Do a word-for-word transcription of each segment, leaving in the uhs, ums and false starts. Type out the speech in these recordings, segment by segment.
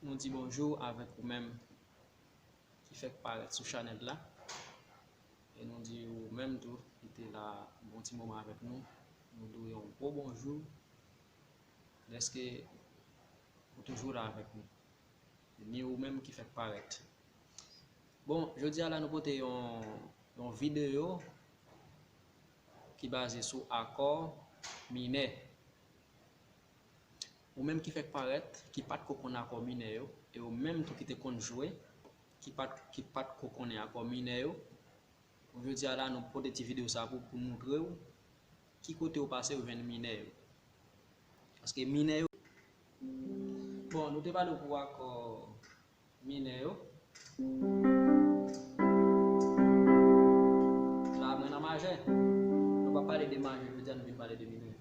Nou di bonjou avèk ou menm ki fèk parèt sou chanèl la. E nou di ou menm tou ki te la bon ti moman avèk nou. Nou di w yon gwo bonjou dèske ou toujou la avèk nou. Ni ou menm ki fèk parèt. Bon, jodi a la nou pote yon, yon videyo ki baze sou akò minè. Ou menm ki fèk parèt, ki pa t ko konn akò minè yo, e ou menm tou ki te konn jwe, ki pa t, ki pa t ko konnen akò minè yo, jodi a la nou pote ti videyo sa pou, pou moutre w ki kote ou pase ou jwenn minè yo. Paske minè yo, bon, nou te pale w pou akò minè yo. La, mwen nan majè. Nou pa pale de majè, jodi a nou vin pale de minè.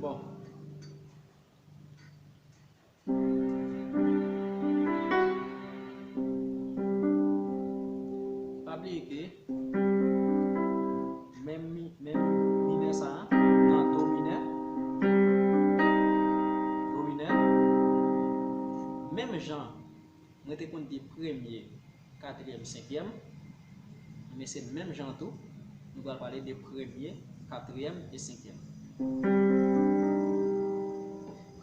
Bon. Pa bliye ke menm mi-, menm minè sa a, nan do minè, do minè, menm jan mwen te konn di premye, katriyèm, senkyèm, men se menm jan tou, nou pral pale de premye, katriyèm e senkyèm.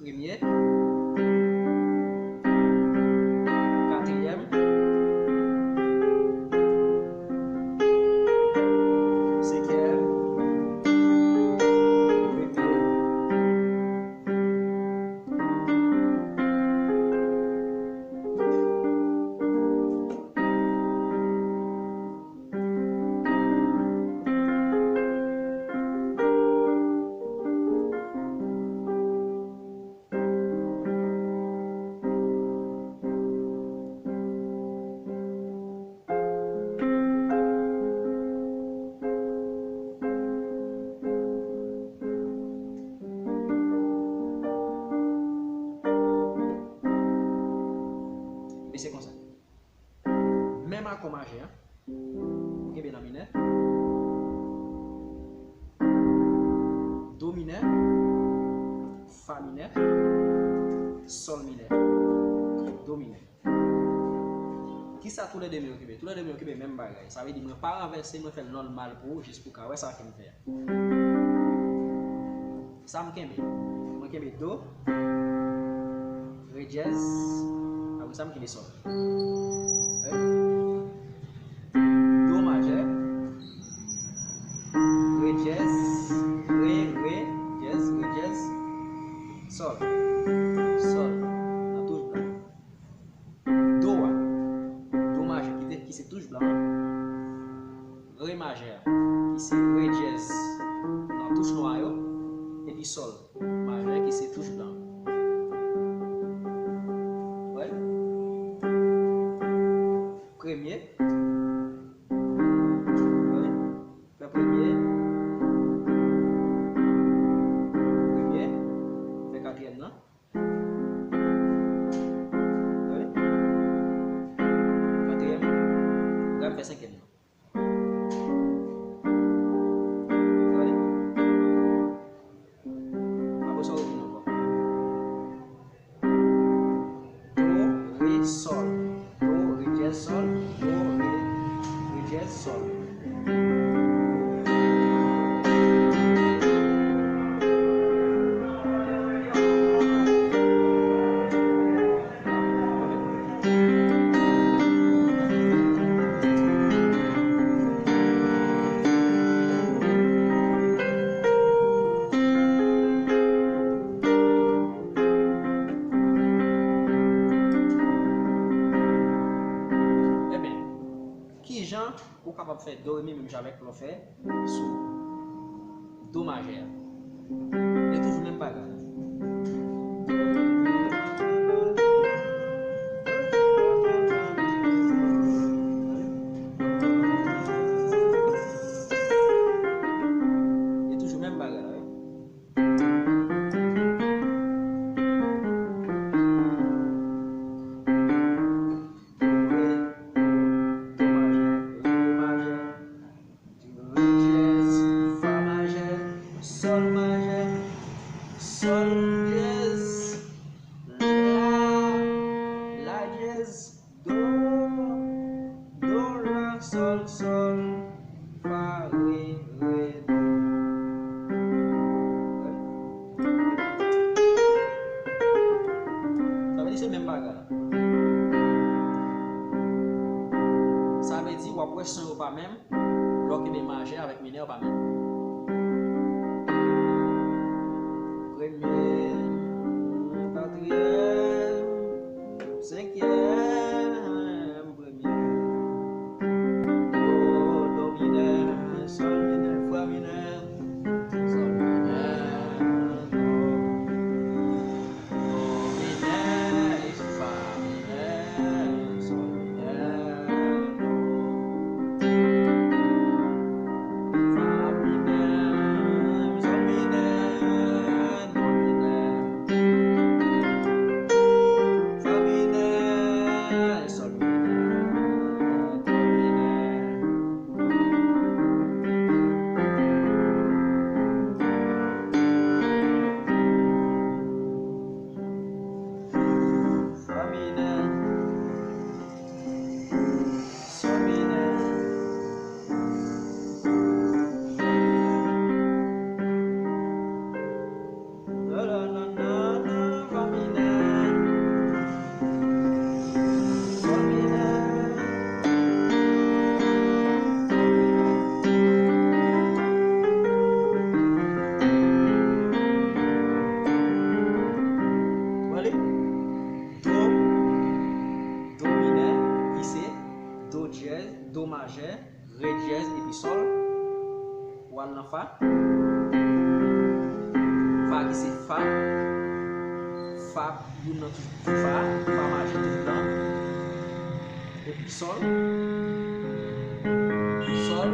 Premye, katriyèm, senkyèm, premye. Ebyen, se konsa. Menm akò majè a, ou kenbe nan minè, do minè, fa minè, sòl minè, do minè. Kisa toulède men yo kenbe? Toulède men yo kenbe menm bagay. Sa vle di mwen pa ranvèse, mwen fè l nòmal pou ou, jis pou w ka wè sa ke m fè a. Sa m kenbe? Mwen kenbe do, re dyèz, apre sa m kenbe sòl. Wè? Do majè, re dyèz, re, re dyèz, re dyèz, sòl, sòl, nan touch blan. Do a, do majè ki te, ki se touch blan an. Re majè a, ki se re dyèz nan touch nwa yo, epi sòl majè ki se touch blan. Wè? Premye. Wè? Fè premye. Premye. Fè katriyèm nan. Tande? Katriyèm. Gade fè senkyèm nan. Tande? Apre sa, w retounen ankò. Do, re, sòl. Do, re dyèz, sòl. Do, re Kapab fè do re mi menm jan avèk lè w fè sou do majè a. E toujou menm bagay. E toujou menm bagay la, wi. Do, re, do majè, re majè, re dyèz, fa majè, sòl majè, sòl dyèz, la, la dyèz, do, do, la, sòl, sòl, fa, re, re, do. Sa vle di se menm bagay la. Sa vle di w ap wè son yo pa menm, lè w kenbe majè avèk minè yo pa menm. Premye, katriyèm, senkyèm, premye. Do, do minè, sòl minè, fa minè, sòl minè, do, do minè, fa minè, sòl minè, do, fa minè, sòl minè, do minè. Fa minè, sòl minè, do minè. Fa minè, sòl minè. Wale, do, do minè, ki se do dyèz, do majè, re dyèz epi sòl. Ou al nan fa. Fa ki se fa. Fa, youn nan toujou fa. Fa majè toujou la. Epi sòl. Sòl.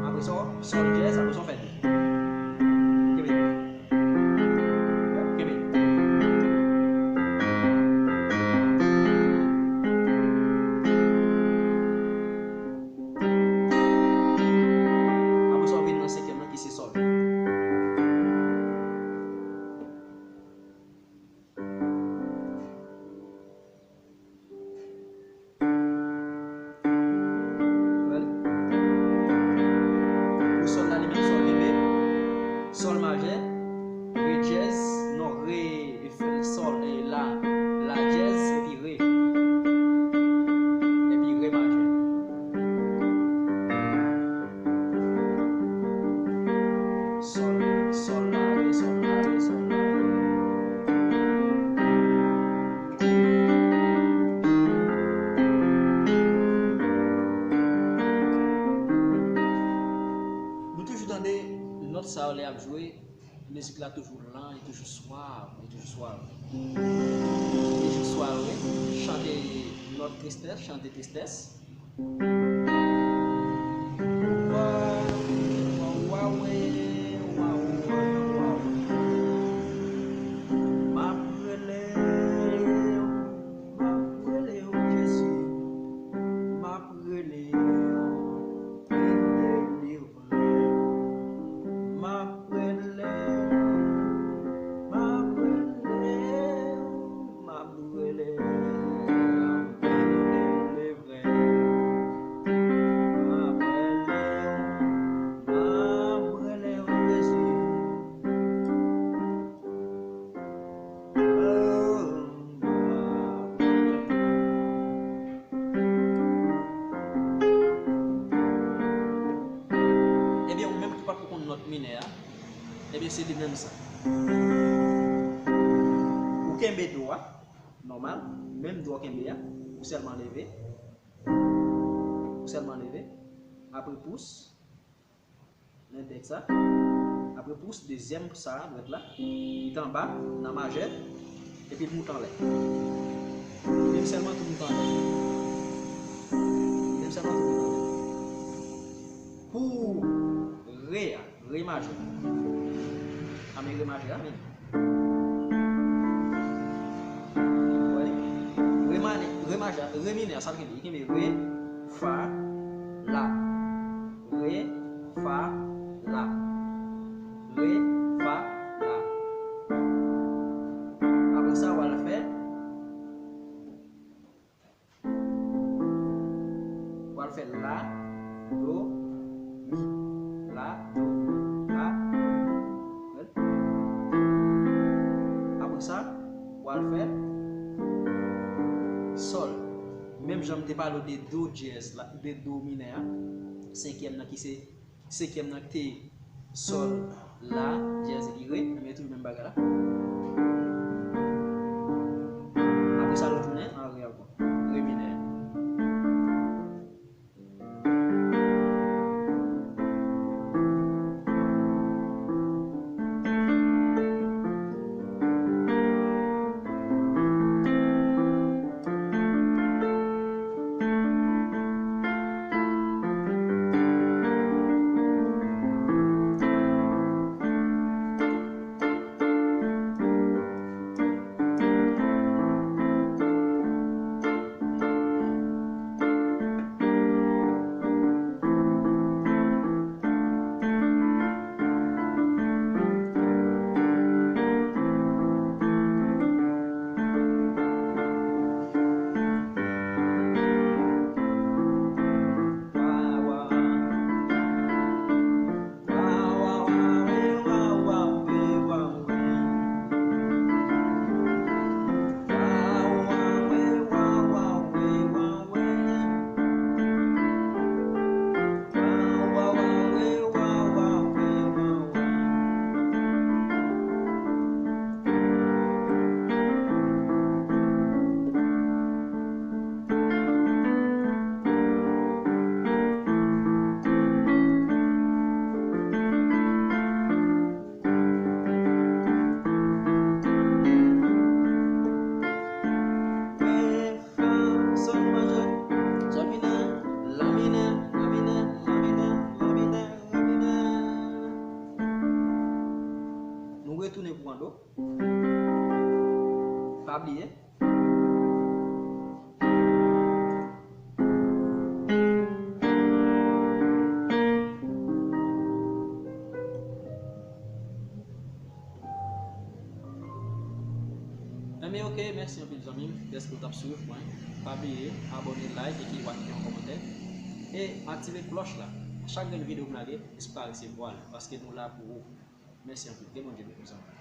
Apre sa, sòl dyèz, apre sa, w fè de. Kenbe. Kenbe. Apre sa, w vin nan senkyèm nan ki se sòl. Pou sòl la, li menm sòl kenbe. Sòl majè, re dyèz, non, re, e fè sòl, e la, la dyèz, epi re. Epi re majè. Sòl, sòl la, re, sòl la, re, sòl la, re. Nou toujou tande nòt sa yo lè y ap jwe. Mizik la toujou lan, li toujou swav, li toujou swav. Li toujou swav, wi. Chante nòt tristès, chante tristès. M ap rele w, m ap rele w, Jezi. M ap rele w, vin delivre m. M ap rele w, m ap rele w, m ap rele w, vin delivre m. M ap rele w, m ap rele w, Jezi. Ebyen, ou menm ki pa t ko konn nòt minè a, ebyen, se li menm sa. Ou kenbe do a, nòmal, menm do a w kenbe a, ou sèlman leve. Ou sèlman leve. Apre pous, lentèks sa. Apre pous, dezyèm sa, dwèt la, li t anba, nan majè, epi l moute anlè. Li menm sèlman tou moute anlè. Li menm sèlman tou moute anlè. Pou re a, re majè. A men re majè a, men. Wè, re ma-, re majè, re minè, sa l kenbe? Li kenbe re, fa, la. Re, fa, la. Re, fa, la. Apre sa, w al fè, w al fè la, do, mi. La, do, mi. La, do, mi. Apre sa, w al fè sòl. Menm jan m te pale w de do dyèz la, de do minè a, senkyèm nan ki se Senkyèm nan ki te sòl, la, dyèz epi re, men toujou menm bagay la. Apre sa, nou tounen an re ankò. Re minè. Re, fa, sòl majè, sòl minè, la minè, la minè, la minè, la minè, la minè. Nou retounen pou an do. Pa bliye. Enben, oke, mèsi anpil zanmi m, dèske w t ap swiv mwen. Pa bliye abòne, like, epi w kite yon kòmantè. E aktive klòch la. Chak grenn videyo m lage, jis pa resevwa l, paske nou la pou ou. Mèsi anpil. Ke Bondye beni w, zanmi m.